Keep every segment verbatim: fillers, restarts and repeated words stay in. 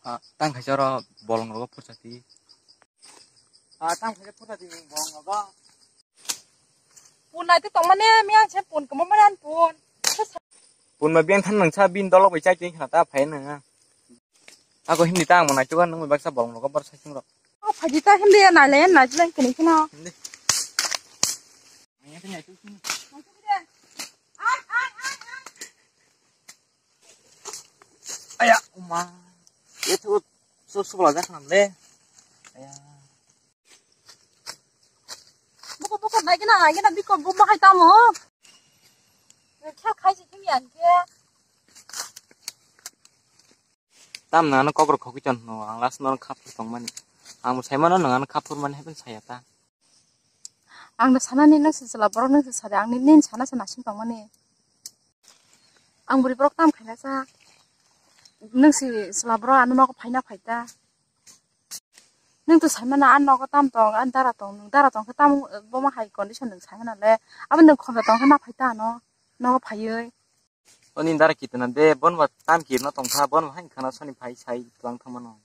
Ah, tang khaisa oro bolong rogo purchati. Ah, tang khaisa purchati bolong rogo. Pun nai te tongmani miyang se pun kamo mani an pun. Pun ma biyang than nang sa bin dolok bai chai twi khna ta phai nang. Ako hindi ta ang mo nai chugan nang baksa bolong rogo bar sa sing ro. Oh, phaji ta hindi ya nai le nai chulan kini kino. Hindi. Ang ya tanya itu sini. Aya, uma. Itu su su belajar kan le. Aya. Buka buka naik na naik na biko bumba hai tamu. Kya khai si kimi an ke. Tam nang ano kokro khokwi chon no ang last no khap tongmani. Ang bo saimano nang ano khap mani happen saya ta. Ang no sanani nang si chwla borok nang si sari ang ni nin sana sana sing tongmani. Ang buri borok tam khaina sa. Nang si chwla borok ano nogo phaina phaita. Nang to saimana an nogo tam tong an dara tong nang dara tong khe tam boma hai condition nang saimana le. Abo nang khonda tong khe ma phaita ano nogo phaiwi. Oni dara kitna de bon ba tam kirno tongkha bon ba hai khana soni phai sai twlang thangmano.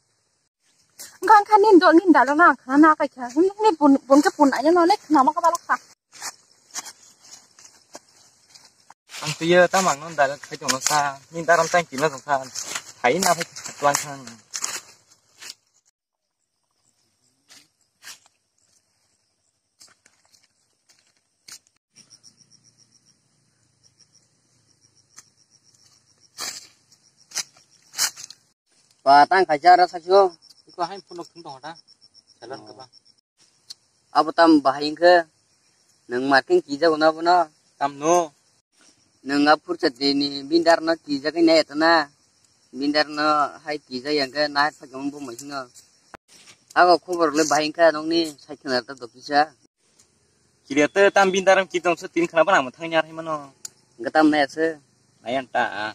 Wngkha wngkha nini dol nini dalo na khana na kai kha. Hini hini bun bun ke pun ayo no ne khna ma ka balok kha. Ang tuye tam ang non dalo khai tongno sa. Nini daram tang kirno tongkha. Hai na phai twlang thang. Ba tang khaisa ra sakso. Iko hai phunuk thung tong da. Salon ka ba. Abo tam bahai wngkhe. Nwng marking kijago na bono. Tam no. Nwng a phursa dini bindar no kijagwi nai eto na. Bindar no hai kijak yang khe nai phai kamo bo mai hino. Ako khobor le bahai wngkha nokni sai khna ta dokisa. Kiriya te tam bindar am kijong se tin khna bana mo thang nyar hai mano. Wngkha tam nai ase. Ayan ta.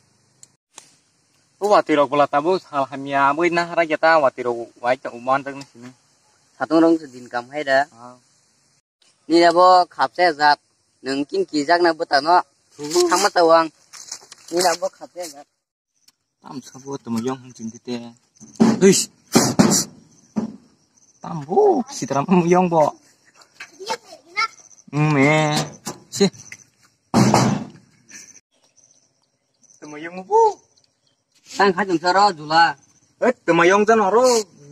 O watwi rok bola tabuk sal hamya abui nahara geta watwi rok wai ta uman tak ni sini. Satung rong se din kam hai da. Ah. Nini abo khapsa jat, nwng kin kijak na bwtano. Thangma tawang. Nini abo khapsa jat. Tam sabo tamo yong hwn chindi te. Huish. Tam bo sitram yong bo. Mm, me. Si. Tamo yong bo. Tang khai jong saro jula. Eh, tamo yong jan oro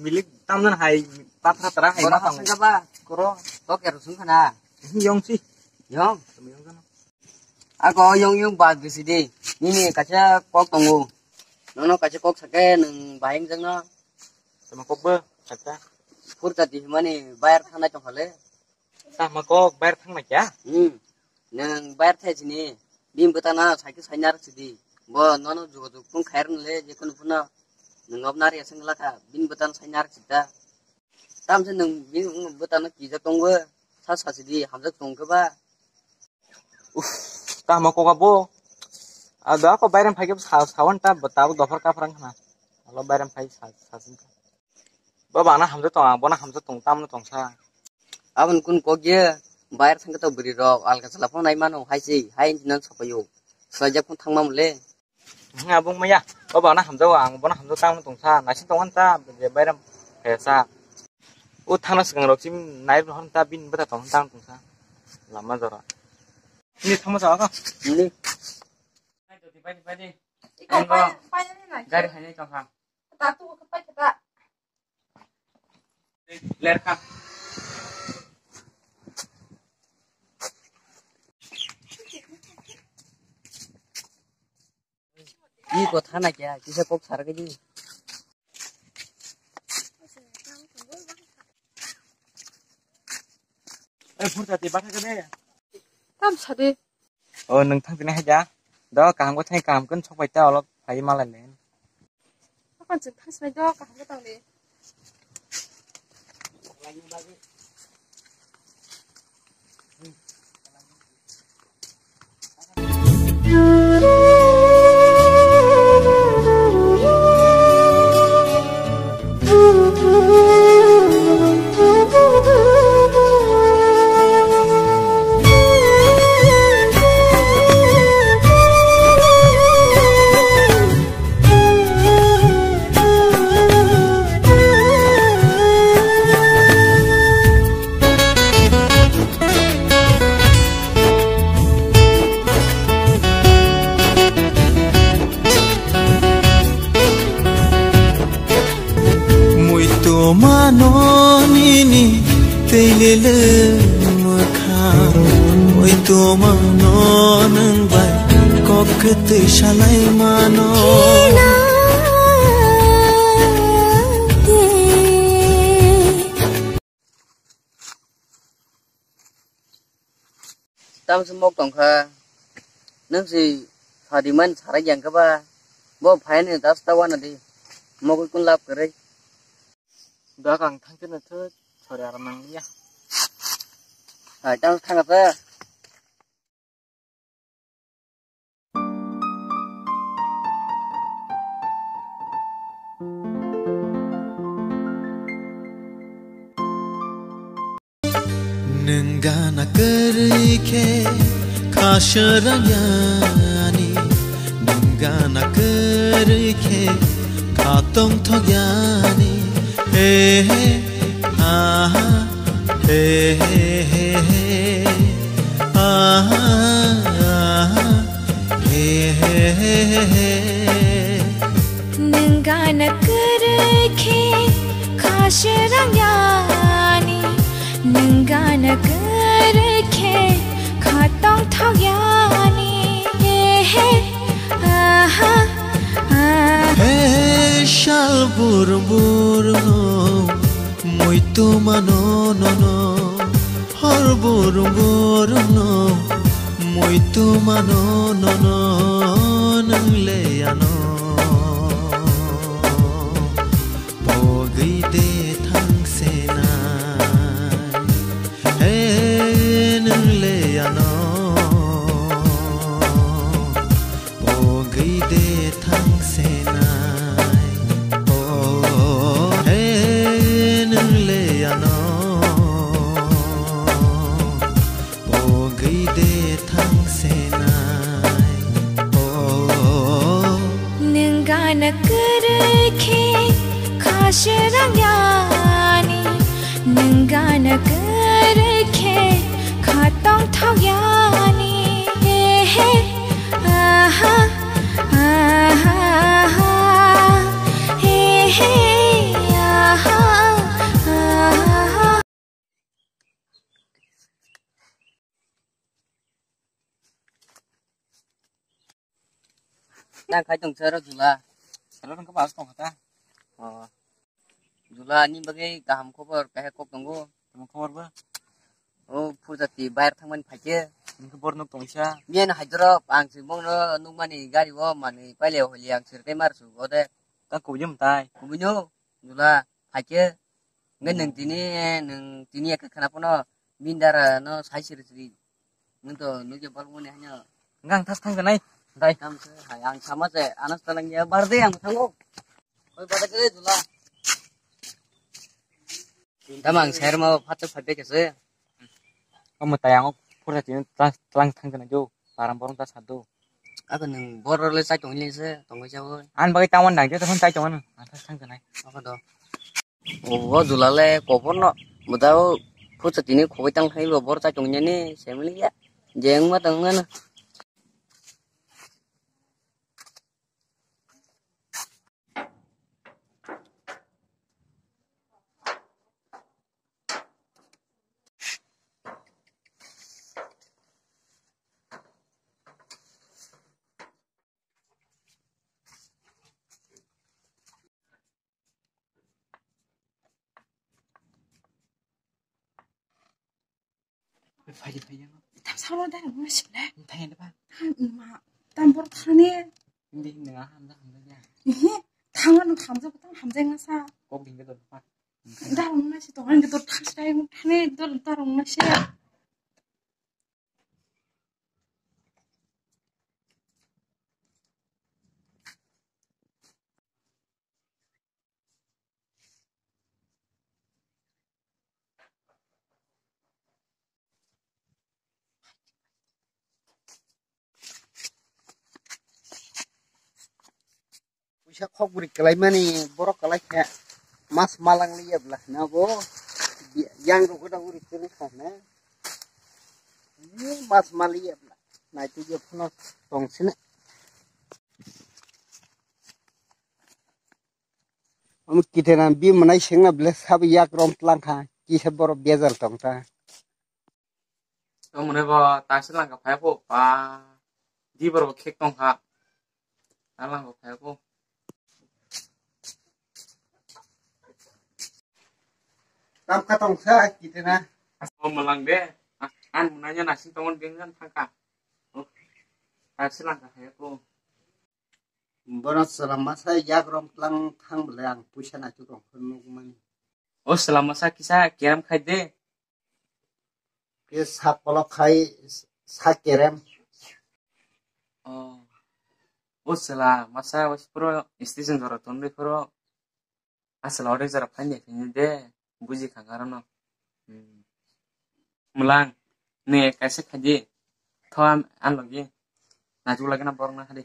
milik tam jan hai patra tra hai ma tang. Koro. Kok er sung khana. Yong si. Yong. Tamo yong jan. Ako yong yong bad bisi di. Nini kacha kok tongo. Nono kacha kok sake nang bahing jang no. Tamo kok bo kacha. Purta di mani bayar thana chong hale. Tamo kok bayar thang na kya? Hmm. Nang bayar thai sini. Bini bwtana saikhe sainar sidi. Bo nono jogajog phone khair nle je kono phone. Nang obnar ya sengla kha. Bini bwtana sainar sita. Tamse nang bini bwtana kija tongwe. Sa sa sidi hamjak tong khe ba. Uff, tamo koka bo. Ado ako bayram phai khe sa sawan ta tabo dophar kaphrang khna. Alo bayram phai sa sa sing. Baba, ano hamjak tong, ang bono hamjak tong, tamno tongsa. Aboni kun kok ye, bayar thangkhe to bwrwi rok, alka chwla phano nai mano, hai se, hai wngkhe nang sopaio. Swlaijak phano thangma mole. Hwnwi abung maya, baba, ano hamjak, ang bono hamjak, tamno tongsa, naising tong ta, je bayram khaisa. O thana swkang rok sim nai hwn ta, bini bwtha tong, tamno tongsa. Lama jora. Ni thangma jaga. Ni. Iko pai, pai ni nai. Gari hainai tongkha. Tatuk pai kata. Lerkha. Iko thana kya, kisa kok sar kadi. Eh, phurta te bakha kade. Tam sade. O, nwng thang tini haja. Do, kaham khe thang kaham khe sok pai ta, olok phai malai le. Hakan chwng thang sinai do, kaham khe tang le. No nini teilele mwkhang, oi tuma no nwng bai kok kwtwi salai mano. Tamsi mok tongkha. Nwng si sadi man sarai yang kha ba. Bo phai ni das ta wana di. Mok kun lap kare. Da kang thang khe na thut sori aram nang ya. Hai tam thang kha. Nwng gana kwrwi khe kha swrang yani, nwng gana kwrwi khe kha tongthok yani. He he, aha, he he he he, aha, aha, he he he he. Nwng gana kwrwi khe kha swrang yani, nwng gana kwrwi khe kha tongthok yani. He he, aha, aha. He sal bur bur no, muitu mano no no. Hor bor bor no, muitu mano no no, nwng le ano pogwi de thang se nai. He nwng le ano pogwi de thang se nai. O, he nwng le ano pogwi de thang se nai. O, nwng gana kwrwi khe kha swrang yani, nwng gana kwrwi khe kha tongthok yani. He he, aha, aha, aha. He he, aha, aha. Nang khai tong sero Jula. Sero nang kaba tong kata. Oh. Jula ni bagwi kaham khobor kahe kok tongo. Tamo khobor ba? Oh, phurjati bayar thangmani phaikhe. Nang bor nuk tongsa. Miyan haidrop ang si bongno nukmani gari o mani paile holi ang sir kai mar su ode. Ta kubujum tai. Kubunyo Jula phaikhe. Nge nang tini nang tini ekhe khana pono bindara no sai sir sri. Nwng to nugya balmoni hanya. Ngang thas thang kanai. Dai. Tam se hai ang sama se anas talang ya bar de ang thango. Oi bada ke Jula. Tam ang ser ma phatsa phabe ke se. Omo tai ang phura tini tlang tlang thang kanai jo. Param borong ta sadu. Ako nwng bor le chai tongni se tongwi jabo. An bagwi tangwan nang je tong chai tongwan. Ang thas thang kanai. Ako do. O Jula le koborno bwdao phutsa tini khogwi tang khai bo bor chai tongni semilia jengma tongmano. Phai phai no. Tam salo da nang na sile. Thai ne ba. Ma tam bor thane. Hindi hindi nga ham da ham da ya. Thang no tham ja tam ham ja nga sa. Kok ding do pa. Da nang na si to nang do tham sai thane do da nang na si. Puisa khok bwrwi kwlaimani borok kwlai khe mas malang liya bwla hwna bo yang rok da uri kwrwi kha hwna mas maliya bwla naitugya phano tong sini. Omo kithena bi mwnai sengna ble sabo yak rom tlang kha, kisa borok bejal tong ta. Omo ne bo taksi langka phai bo pa, di borok khek tong kha. Ta langka phai bo. Tam kha tong sa kithena. O mwnang de, an mwnai ya nasing tongon beng jan thangka. Taksi langka phai bo. Bono chwla masa yak rom tlang thang bwle ang puisa naituk rok phano nukmani. O chwla masa kisa kerem khai de. Ke sa polok khai sa kerem. O. O chwla masa o puro station jora tongde puro. Aswk order jora phaini phaini de, buji kha arokno. Hmm. Mwlang, nini kaisa khaidi, tho ang, ang logi, najuk lagi na borok na khadi.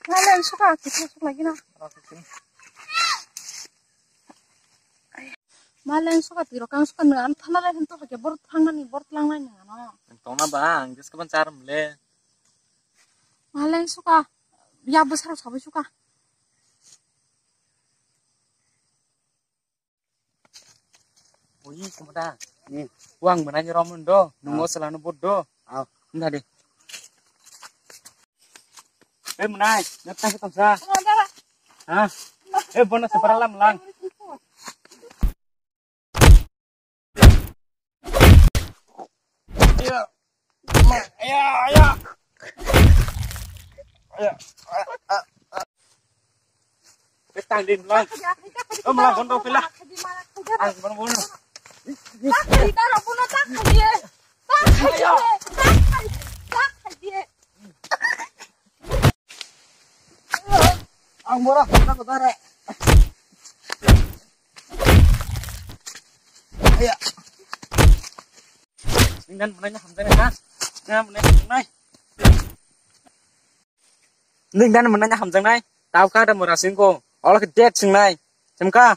Malen suka, kita suka lagi na. Malen suka tiro kang suka nang an thana lai hanto hake bor thang nani bor tlang nai nang ano. Tongna ba ang jeska ban char mle. Malen suka ya besar sabai suka. Oye, kumada. Hmm. Wang mwnai ni romon do, nungo selano bot do. Ah. Nda de. Eh, mwnai, nata ke tongsa. Ha? Eh, bono separa lam lang. Iya. Ma, iya, iya. Iya. Petang din lang. Oh, malah kondo pila. Ang kono kono. Ang mora kono kono re. Iya. Ningdan mwnai hamjani ha. Ningdan mwnai hamjaknai. Ningdan mwnai hamjaknai. Tau ka da mura singko. Ola ke det singnai. Chemka.